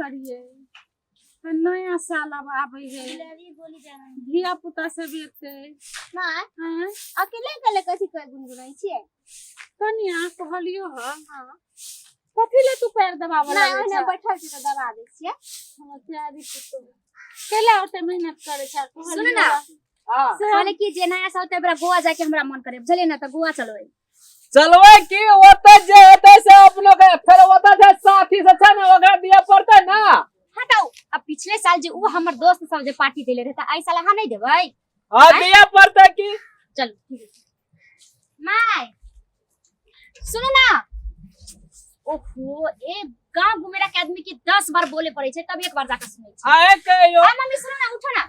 करिए तऽ नया साल अब आबै है धिया पुता सब एतै। माँ। आँय? अकेले अकेले कथी कर गुनगुनाइ छियै? कनिया, कहलियो ह, कथी ले तू पैर दबाबऽ नहि, लगै ओहिना छै? बैठल छी तऽ दबा दै छियै। हमर प्यारी पुतोहु कैला ओते मेहनत करै छै? सुनू ना। हाँ। से कहले कि जे नया साल ते गोवा जाके हमरा मन करे, बुझलियै ना? तऽ गोवा चलबै। चलबै की, ओतऽ जे हेतै से अपनो के फेर ओतऽ जे साथी सब छै ने, ओकरा दिअ पड़तै ना। हटाउ, अब पिछले साल जे उ हमर दोस्त सब जे पार्टी देले रहे, तऽ एहि साल अहाँ नहीं देबै? हाँ, दिअ पड़तै की। चलू, ठीक है। माय, सुनू ना। ओहो, ए गांव घुमेरा के आदमी के 10 बार बोले पड़े छै तब एक बार जाके सुनै छै। आए कहियो। हाँ मम्मी, सुनू ना, उठो ना।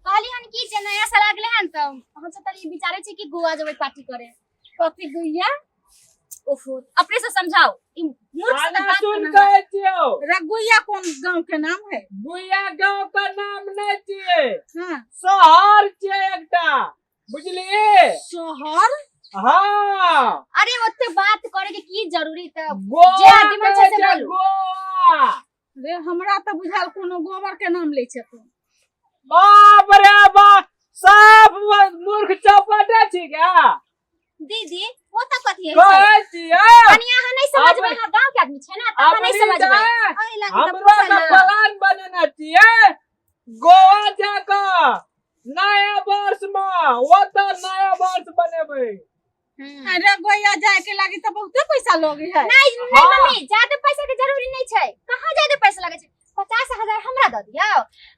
कहली हन कि जे नया साल आ गेलै हन तऽ हम सब तनी विचारै छी कि गोवा जेबै पार्टी करे। कथी गुइया? ओहो, अपने से समझाओ, ई मूर्ख से तऽ आना बात सुन करना। कहै छियौ। रे गुइया कोन गांव के नाम है? गुइया गांव के नाम नहि छियै। हाँ। शहर छियै एकटा, बुझलियै? शहर? हाँ। अरे, ओते बात करे के की जरूरी? तऽ गोवा जे आदमी छै कहै से छै, बोलू। गोवा। रे, हमरा तऽ बुझायल कोनो गोबर के नाम लै छै तू। बाप रे बाप, साफ मूर्ख चौपटे छी क्या? दीदी, ओ तऽ कथी होइ छै? कहै छियै। कनी अहाँ नहीं समझबै। अपने- अहाँ गांव के आदमी छै ना, तऽ अहाँ नहीं अपनी समझबै। एहि लागी तऽ हमरो पूछल के ना। प्लान बनेने छियै गोवा जाकऽ नया वर्ष में ओतऽ नया वर्ष बनेबै। अरे, गोया जाय के लागी तऽ बहुते पैसा लगे है। नहीं नहीं। हाँ। मम्मी, ज्यादा पैसा के जरूरी नहीं छै। कहाँ ज्यादा पैसा लगे छै? 50,000 हमरा दऽ दियौ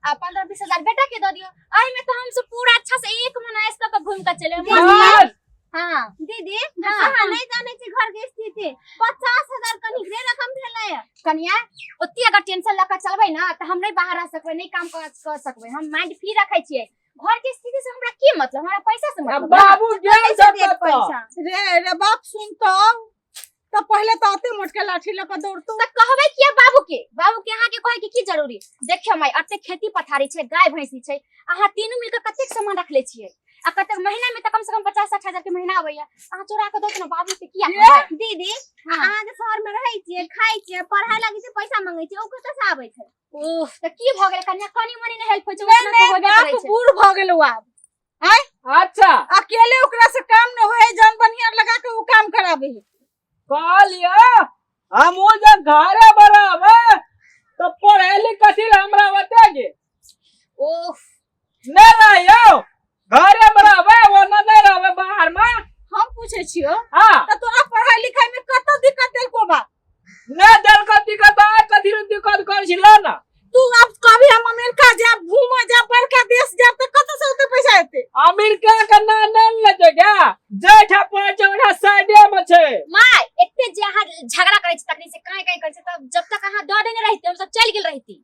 आ 15-20 हजार बेटा के दऽ दियौ। एहि में तऽ हम सब पूरा अच्छा से एक महीना ऐश कऽ के घूम के चले। बस। हाँ। दीदी। हाँ। अहाँ नहि जानै छी घर के स्थिति। 50,000 कनिक रे रकम भेलै? कनिया, ओते अगर टेंशन लऽ के चलबै ना तऽ हम नहीं बाहर रह सकबै, नहीं काम कर सकबै। हम माइंड फ्री रखै छियै। घर के स्थिति से हमरा की मतलब? हमरा पैसा से आ मतलब ना। बाबू गेल कतऽ छै देत कतऽ? पैसा? रे रे बाप, सुन तो पहले तो अते मोट के लाठी लऽ के दौड़तो। तऽ कहबै किया बाबू के? बाबू के अहाँ के कहे के की जरूरी? देखियौ माय, अते खेती पथारी छै, गाय भैंसी छै, अहाँ तीनू मिलके कतेक सामान रखले छियै आ कतेक महीना में तऽ कम से कम 50-60 हजार के महीना आबैया। अहाँ चोरा के दो ने बाबू के, किया कहबै? दीदी, हाँ। अहाँ जे शहर में रहै छियै, खाइ छियै, पढ़ाइ लागी जे पैसा मंगै छियै, ओ कतऽ से आबै छै? ओह, तऽ की भऽ गेलै कनिया? कनी मनी ने हेल्प होइ छै, नहीं उतना तऽ नहीं होबे करै बाप छै। बूढ़ भऽ गेलो आब। अच्छा। अकेले ओकरा से काम न होए, जन बनिहार लगा के उ काम कराबे है। कहलियै हमहूँ जे घरे बराबर तऽ पढ़ै लिख कथी लए हमरा बतेगे? ओह। नहि रहियौ, घरे में रहबै, ओना नहि रहबै बाहर में। हम पूछे छियो। हाँ। तऽ तोरा पढ़ाई लिखाई में कतऽ दिक्कत देलको बा? नहि देलको दिक्कत, आ कथी लए दिक्कत करै छी ला ना। तू अब कभी हम अमेरिका जाब, घूमे जाब, बड़का देश जाब, तऽ कतऽ से ओते पैसा एते? अमेरिका के नाम नहि ले छै क्या, जैठा पढ़ै छै ओठा साइडे में छै। माय, एते जे अहाँ झगड़ा करै छी तखनी से काहे काहे करै छी, तब जब तक अहाँ दऽ देने रहिते, हम सब चलि गेल रहिती,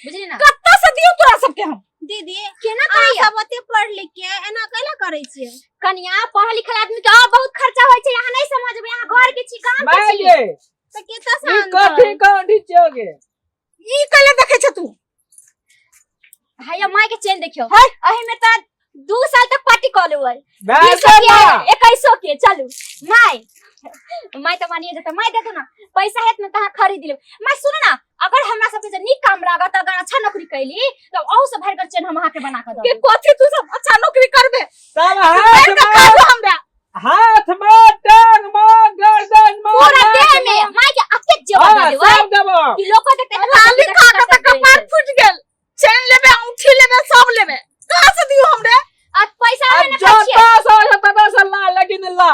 बुझली ना? कतऽ से दियौ तोरा सबके हम? दीदी, केना अहाँ करैया? सब ओते पढ़ लिख के एना कैला करै छियै? कनिया, पढ़ल लिखल आदमी के और बहुत खर्चा होइ छै। अहाँ नहीं समझबै, अहाँ घर के छी, गाम के माय छी। गे। तऽ कतऽ से ई आनतै? कथी कंठी छियोगे? ई कैले देखै छै तू? हैया, माय के चेन देखियौ। है? एहि में तऽ 2 साल तक पार्टी कऽ लेबै। वैसे 20 के, ना। 21 के। चलू माय, माय तऽ मानिए जेतै। माय, दे दू ना पैसा, हेत ना तऽ अहाँ खरीद लेब। माय, सुनू ना, अगर हमरा सबके जे नीक काम लागत, अगर अच्छा नौकरी कैली, तऽ अहू से भरिगर चेन हम अहाँके बना कऽ के दऽ देब। कथी तू सब अच्छा नौकरी करबे? तब हाथ के में खाबो हमरा। हाथ में, टांग में, गर्दन में, पूरा नाक देह में माय के अतेक जेवर हाँ, दऽ देबै सब देबो। कि लोको देखते तऽ लाली खा के तऽ कपार फूट गेल। चेन लेबे, औंठी लेबे, सब लेबे, कहाँ से दियौ हमरे? आ पैसा आ रहै ना खर्चिए। जतऽ से होइ छै ततऽ से ला, लेकिन ला।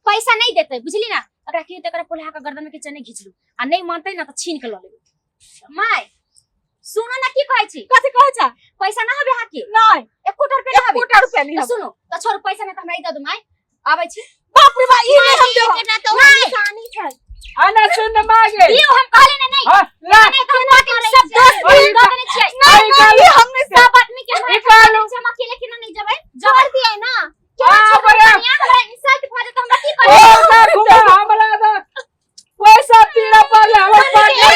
पैसा नहीं देते, बुझली ना? एकरा की हेतै, एकरा पोल्हा के गर्दन में के चने घींच लू आ नहीं मानते ना तऽ छीन के लऽ लेबै। माय, सुनो ना, की कहै छी? कथी कहै छ? पैसा ना हबे अहाँ के? नहीं। एकोटा रुपया ना हबे? एकोटा रुपया नहीं तऽ हबे। सुनो तऽ, छोड़ू, पैसा नहीं तऽ हमरा ई दऽ दू माय, आबै छी। बाप रे बा, ई नहीं हम देबो। एकटा तऽ ओकर निशानी छै। आना सुन मागे। दियौ, हम कहले ना नहीं। हाँ, ला। नहीं तऽ हम बाकी सब दोस्त अरे मिल दऽ देने छियै। नहीं नहीं, ई हम नहीं। सब आदमी के हम निकालू। हम अकेले केना नहीं जेबै? छोड़ दियै ना। केना आ, छोड़बै? बड़ा। कनिया, हमरा इंसल्ट भऽ जेतै, हमरा की ओ करबै? ना घुमा, हमरा तऽ पैसा तीरा पड़ले हमर पार्टनर।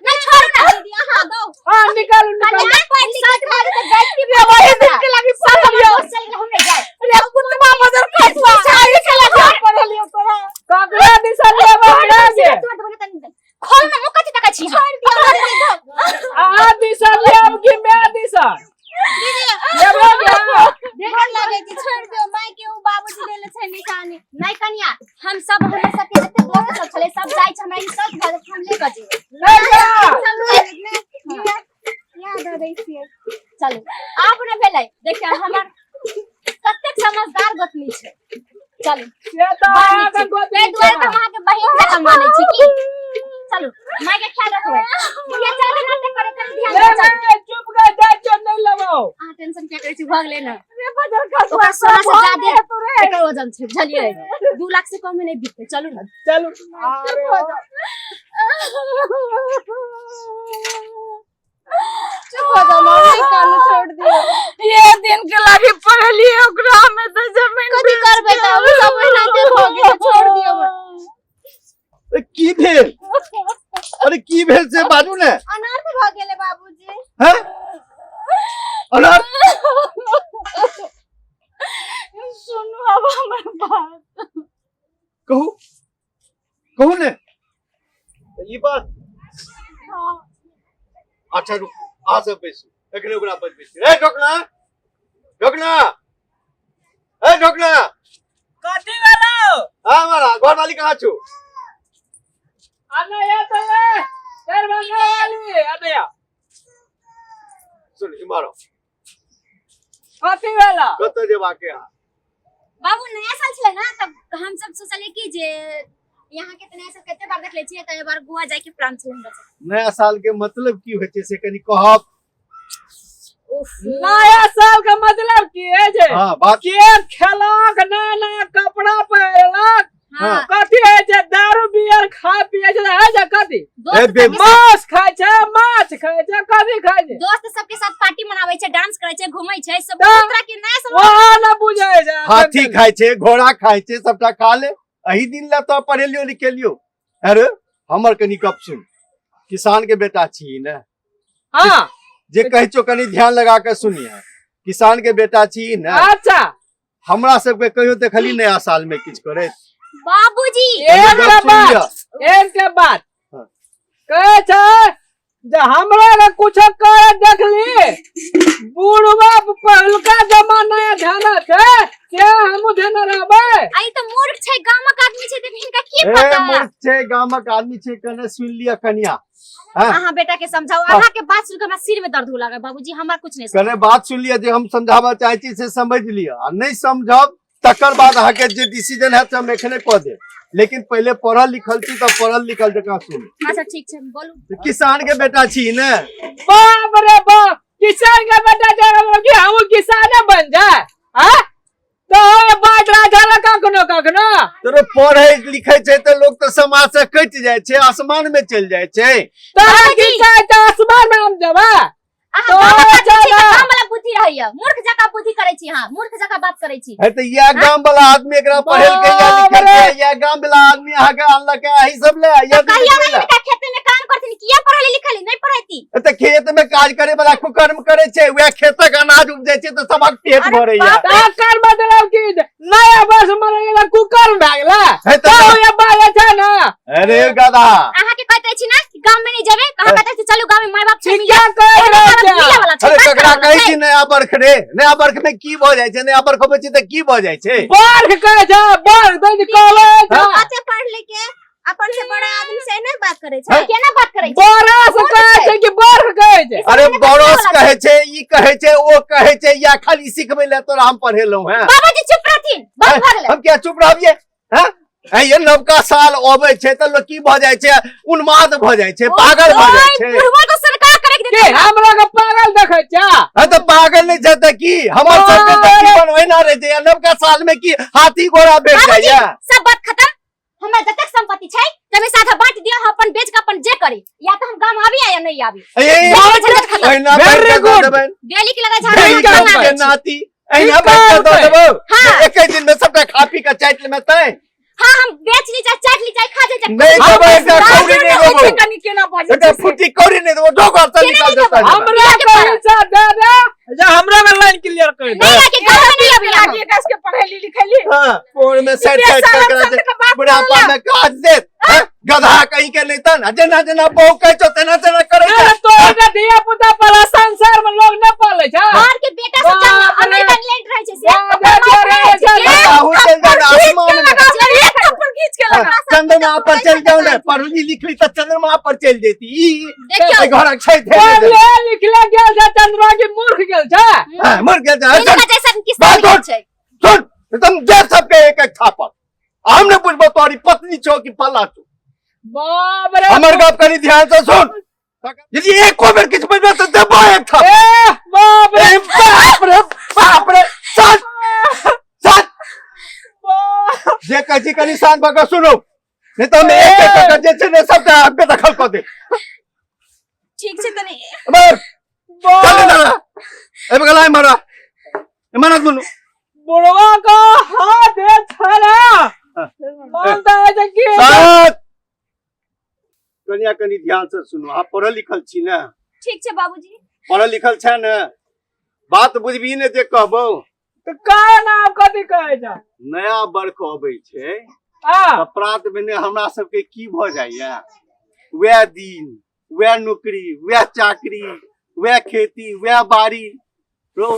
नहीं, छोड़ू ना। दीदी, अहाँ दो। हाँ, निकालू निकालू। कनिया, इंसल्ट भऽ जेतै, बेइज्जती भऽ वही जेतै। दिन के लागी सब हमर पढ़लियो। दोस्त चलि गेल, हम नहीं जाए। रे कुतवा बजर खसुआ, ई के लागी हम पढ़लियो तोरा। ककरा दिशा लेबै हमरा गे? छी हम। आ दिशा लेब कि मैं दिशा लेबो क्या? गोर लागै छी, छोड़ि दियौ माय के, ओ बाबूजी देले छै निशानी। नहीं कनिया, हम सब, हमर सबके जते दोस्त सब छलै सब जाइ छै, हमरा इंसल्ट भऽ जेतै, हम ले कऽ जेबै। नहीं क्या? याद दऽ दै छियै। चलू, आब ने भेलै। देखियौ हमर कतेक समझदार गोतनी छै। चलू। से तऽ अहाँके गोतनी ताहि दुआरे तऽ हम अहाँके बहिन जकाँ मानै छी की। चलू, माय के ख्याल रखबै। बुढ़िया चल, नाटक करे कनी ध्यान ले दे, चलू। ले, चुप कर जा, चुप नहीं लेबो। अहाँ टेंशन किया करै छी? भऽ गेलै ने, ओकरा सोना से ज्यादे एकर वजन छै, बुझलियै? 2 लाख से कम में नहि बिकतै। चलू ने। चलू। अरे हो जाओ, चुप हो जाओ माँ, नहीं कानू, छोड़ दियो। ये दिन के लागी पढ़लिए ओकरा में तो जमीन कथी करबै तऽ, ओ सब एनाहिते भऽ गेलै, छोड़ दियौ। अरे की भेल? अरे की भेल से बाजू ने। अनर्थ भऽ गेलै बाबूजी। हैं? अनर्थ? सुनू अब हमर बात। कहू, कहू ने तऽ ई बात। अच्छा रुक, आ सब बैसू, एखने ओकरा बजबै छी। ए ढोकना, ढोकना, ए ढोकना। कथी भेलौ? हाँ, हमारा घर वाली कहाँ छौ? आना या तो ये दरभंगा वाली अनया। सुन, इम्हर आउ। कथी भेलौ? कतऽ जेबाके अहाँ? बाबू, नया साल छलै ना, तब हम सब सोचलिए कि जे यहाँ के तऽ नया साल कते बार देखले छियै, तऽ एहि बार गोवा जाय के प्लान छलै हमरा सब। नया साल के मतलब की होइ छै से कनि कहब। उफ। नया साल के मतलब की है जे हाँ, बात के खेलक, नया नया कपड़ा पहिरलक। हाँ। कथी होइ छै? दारू बियर खा पिए छै, है जे कथी? दोस्त ए, सबके साथ मांस खाय छै, माछ खाय छै, कथी खाय छै? दोस्त सबके साथ पार्टी मनाबै छै, डांस करै छै, घूमै छै, सब तऽ बहुत तरह के नया सब। वहाँ न बुझै छै। हाथी खाय छै, घोड़ा खाय छै, सबटा खा ले। एही दिन ला तो पढ़ेलियो लिखेलियो। अरे हमर कनि गप सुन, किसान के बेटा छी ने? हाँ। जे कहै छौ कनि ध्यान लगा के सुनिए, किसान के बेटा छी ने? अच्छा। हमरा सबके कहियो देखली नया साल में किछु करैत? बाबूजी। एक गप सुन बात लिअ। एक बात। हाँ। कहै छै जे हमरा के कुछो करे देखली, बुढ़वा पहिलुका जमाना ध्यान छै से हमहूँ ध्यान रहबै। आई तऽ मूर्ख छै, गामक आदमी छै, तऽ हिनका की ए पता? मूर्ख छै, गामक आदमी छै, कने सुन लिअ कनिया। हाँ। अहाँ बेटा के समझाओ। अहाँ के बात सुन के हमरा सिर में दर्द हो लगा बाबूजी, हमरा कुछ नहीं। कने बात सुन लिअ, जे हम समझाबऽ चाहै छी से समझ लिअ, आ नहि समझब तकर बाद अहाँके जे डिसीजन हैत से हम एखने कऽ देब, लेकिन पहिले पढ़ल लिखल छी तऽ पढ़ल लिखल जकाँ सुन। अच्छा ठीक छै, बोलू। किसान के बेटा छी ने? बाप रे बाप, किसान के बेटा छै कि हमहूँ किसाने बन जाए? हाँ तो ये बात राजा कखनो कखनो। तोरो पढ़ै लिखै छै तऽ लोक तऽ समाज से कटि जाइ छै, आसमान में चलि जाइ छै। तोरा बाबूजी। की चाहे तऽ आसमान में हम जेबै। अहाँ तो गामक आदमी छी तऽ चला। गाम वाला बुद्धि रहैया, मूर्ख जकाँ बुद्धि करै छी अहाँ, मूर्ख जकाँ बात करै छी। है तऽ इएह गाम वाला आदमी एकरा पढ़ेलकै या बाप लिखेलकै? रे। इएह गाम वाला आदमी अहाँके आनलकै एहि सब ले या कहियो नहि हिनका खेत में काम करथिन, किया पढ़ल लिखल नहि पढ़ैती? तऽ खेत में काज करे वाला कुकर्म करे छै, वएह खेतक अनाज उपजै छै तऽ सबक पेट भरैया। तकर मतलब की नया वर्ष मनेला कुकर्म भए गेलै? है तो तऽ ये बात छै ना। अरे गधा। अहाँ के कहते छी ना कि गाम में नहीं जेबै, तऽ अहाँ कहते छी चलू गाम में माय बाप छै। क्या कह रहल छै? मिले वाला छै, अरे बात ककरा करऽ कहै वाला छी नया बर्ख रे? नया बर्ख में की भऽ जाइ छै? नया बर्ख अबै छै तऽ की भऽ जाइ छै? बर्ख कहै छै, बर्ख दै कहले छै। कते पढ़ लिख के अपन से बड़ा आदमी से नहि बात करै छै? छै। केना बात करै छै? बरस कहै छै कि बर्ख कहै छै? अरे बरस कहै छै, ई कहै छै, ओ कहै छै, या खाली सिखबै लए तोरा हम पढ़ेलहुँ हैं। बाबूजी चुप रहथिन, बस भऽ गेलै। हम किया चुप रहबियै? हैं? हैं, ये नवका साल अबै छै तऽ लोक की भऽ जाइ छै? उन्माद भऽ जाइ छै, पागल भऽ जाइ छै। बुढ़वा को सरकार करे के के देतै। हमरा के पागल देखै छै? हँ तऽ पागल नहि छै तऽ की? हमर सबके तऽ जीवन ओहिना रहै छै। नवका साल में की हाथी घोड़ा भेट बाबूजी, जाइया? सब बात खत्म। हमरा जतेक संपत्ति छै तमे साथा बांट दिअ, हम अपन बेच के अपन जे करी, या तऽ हम गाम आबी या नहीं आबी। ए, झंझट खत्म। ओहिना Very बाँटि कऽ दऽ good. देबनि। डेली के लगा ढेरी झाड़ा कर हम के आबै छी। नाती, अहिना ठीक बाँटि कऽ दऽ कहलकै। देबौ। हाँ। एके दिन में सबटा खा पी कऽ चाटि लेबै तैं। हाँ, हम बेच ली चाहे चाट ली चाहे खा जाए चाहे नहीं देबै, एकटा कौड़ी नहि देबौ। कनि केना बाजै एकटा फुटी कौड़ी नहि देबौ, जो घर से निकाल देतै। हमरा पैसा दे दे जे हमरा के लाइन क्लियर कर दे। नहीं आके गाम में नहीं आबी हम। आगे कस के पढ़ेली लिखेली। हाँ, फोन में सेट सेट कर कर दे। बुढ़ापा में काज देत। हाँ? गधा कहीं के नहीं तन, जेना जेना बहू कहै छौ तेना तेना करै छै। तो धिया पुता पर संसार में लोग न पाले छै। बाहर के बेटा सब जब बाप रे। अमेरिका इंग्लैंड रहै छै से बाप रे, ओकर माय रे, रहै छै। रे, राहुल चलि जाओ ने आसमान में। एक थप्पड़ खींच के लगा। चंद्रमा पर चलि जाओ ने, पढ़ली लिखली तऽ चंद्रमा पर चलि जेती। ई देखियौ एहि घरक छै थे। पढ़ले लिखले गेल छै चंद्रमा की मूर्ख गेल छै। हाँ, मर गेल छै। हिनका जैसन किसान बात गेल छै। सुन, एकदम जे सबके एक एक थापड़। आ हम नहि बुझबो तोरी पत्नी छौ कि फल्ला छौ। बाप रे। हमर गप कनी ध्यान से सुन, यदि एको बेर किछु बजबे तऽ देबो एक थापड़। ए बाप रे। ए बाप रे बाप रे, शांत शांत। जे कहै छी कनी शांत भऽ कऽ सुनू, नहि तऽ हम एक एक कऽ जे छै ने सबटा बेदखल कऽ देब। ठीक छै तनी। अमर चल ना, ए बगल आइ मारा मारा दुनू। बुढ़वा का हाथ है छड़ा मानता है जे की। शांत कनिया, कनी ध्यान से सुनू। अहाँ पढ़ल लिखल छी ने? ठीक छै बाबूजी। पढ़ल लिखल छै ने? बात बुझबी ने जे कहबो? तऽ का नाम कथी कहै छै? नया बर्ख अबै छै आ तऽ प्रात भेने हमरा सबके की भऽ जाइया? वएह दिन, वएह नौकरी, वएह चाकरी, वएह खेती, वएह बाड़ी। रो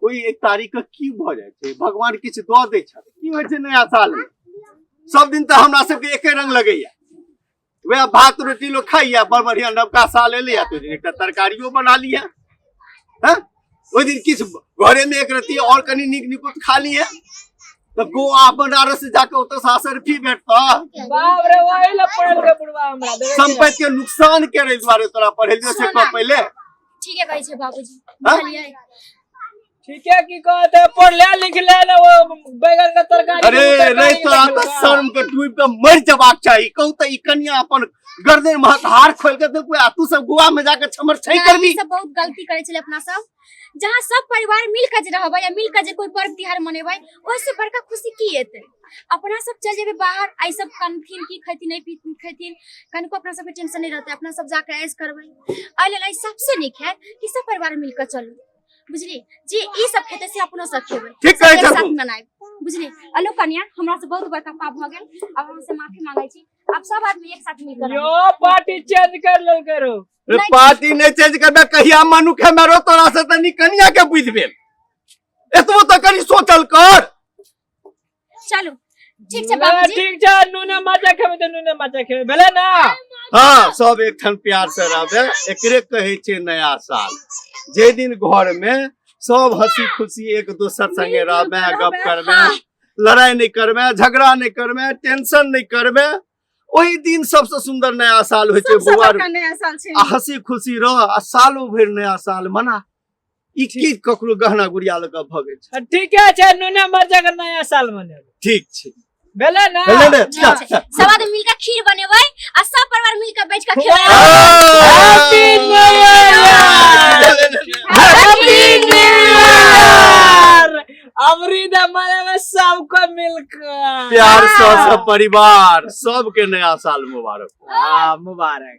ओहि एक तारीख के की भऽ जाइ छै? भगवान किछु दऽ दै छथि। की होइ छै नया साल में? सब दिन तऽ हमरा सबके एके रंग लगैया, वएह भात रोटी लोग खाइया। बड़ बढ़िया नवका साल एलैया तऽ ओहि दिन एकटा तरकारियो बना लिया। हँ, ओहि दिन किछु घरे में एक रत्ती और कनि नीक निकुत खा लिया। तऽ गोवा बनारस जाके ओतऽ से असरफी भेटतऽ? बाप रे, वही ला पढ़ल के बुढ़वा हमरा देखै छी। संपत्ति के नुकसान करे दुआरे तोरा पढ़ेलियो से कह पहिले। ठीके कहै छै बाबूजी। हाँ? बुझलियै? ठीके की कहते, पढ़ले लिखले ने वो बैगन के तरकारी। अरे रे, तोरा तऽ शर्म के डूबि के मरि जबाक चाही। कहू तऽ ई कनिया अपन गर्दन महक हार खोल के देलकै आ तू सब गोवा में जाके छमर छै नहि, करबी? ई सब बहुत गलती करै छलै अपना सब। जहाँ सब परिवार मिल के जे रहबै या मिल के जे कोई पर्व तिहार मनेबै, ओहिसे बड़का खुशी की एतै? अपना सब चल जेबै बाहर, आई सब कनथिन की खैथिन नहीं खैथिन, कनिको अपना सबके टेंशन नहीं रहतै। अपना सब जाके ऐश करबै। एहि लेल एहि सबसे नीक है कि सब परिवार मिल के चलू, बुझली? जे ई सब खेतै से अपनो सब खेबै। ठीक कहै सब एक छौ साथ तू। मनायब, बुझली? अलो कन्या, हमरा से बहुत बड़का पाप भऽ गेल, अब हम से माफी मांगै छी। अब सब आदमी एक साथ मिल के यो पार्टी चेंज कर लेलकै रो। रे, पार्टी नहि चेंज करबे कहिया मनुख है मेरो। तोरा से तनी कनिया के बुझि भेल, एतबो तऽ कनि सोचल कर। चलू, ठीक छै ना, बाबूजी। ठीक छै, नूने माचा खेबै तऽ नूने माचा खेबै, भेलै ना? हाँ, सब एकठाम प्यार से रहबे, एकरे कहै छै नया साल। जे दिन घर में सब हंसी खुशी एक दोसर संगे रहबे, गप करबे, लड़ाई नहीं करबे, झगड़ा नहीं करबे, टेंशन नहीं करबे, ओहि दिन सबसे सुंदर नया साल होइ छै। सबसँ बौआ, बड़का नया साल छै। आ हंसी खुशी रह आ सालो भरि नया साल मना। ई की ककरो गहना गुड़िया लऽ कऽ भऽ गेल छै? ठीके छै, नूने मरचा के नया साल मनेबै। ठीक छै। भेलै ना? भेलै ने? चल, चल। सब आदमी मिलकर खीर बनेबै आ सब परिवार मिलकर बैठ के खेबै। Happy new year, happy new year. अमृत मनेबै सबको मिलकर प्यार से सब परिवार, सबके नया साल मुबारक। हाँ, मुबारक।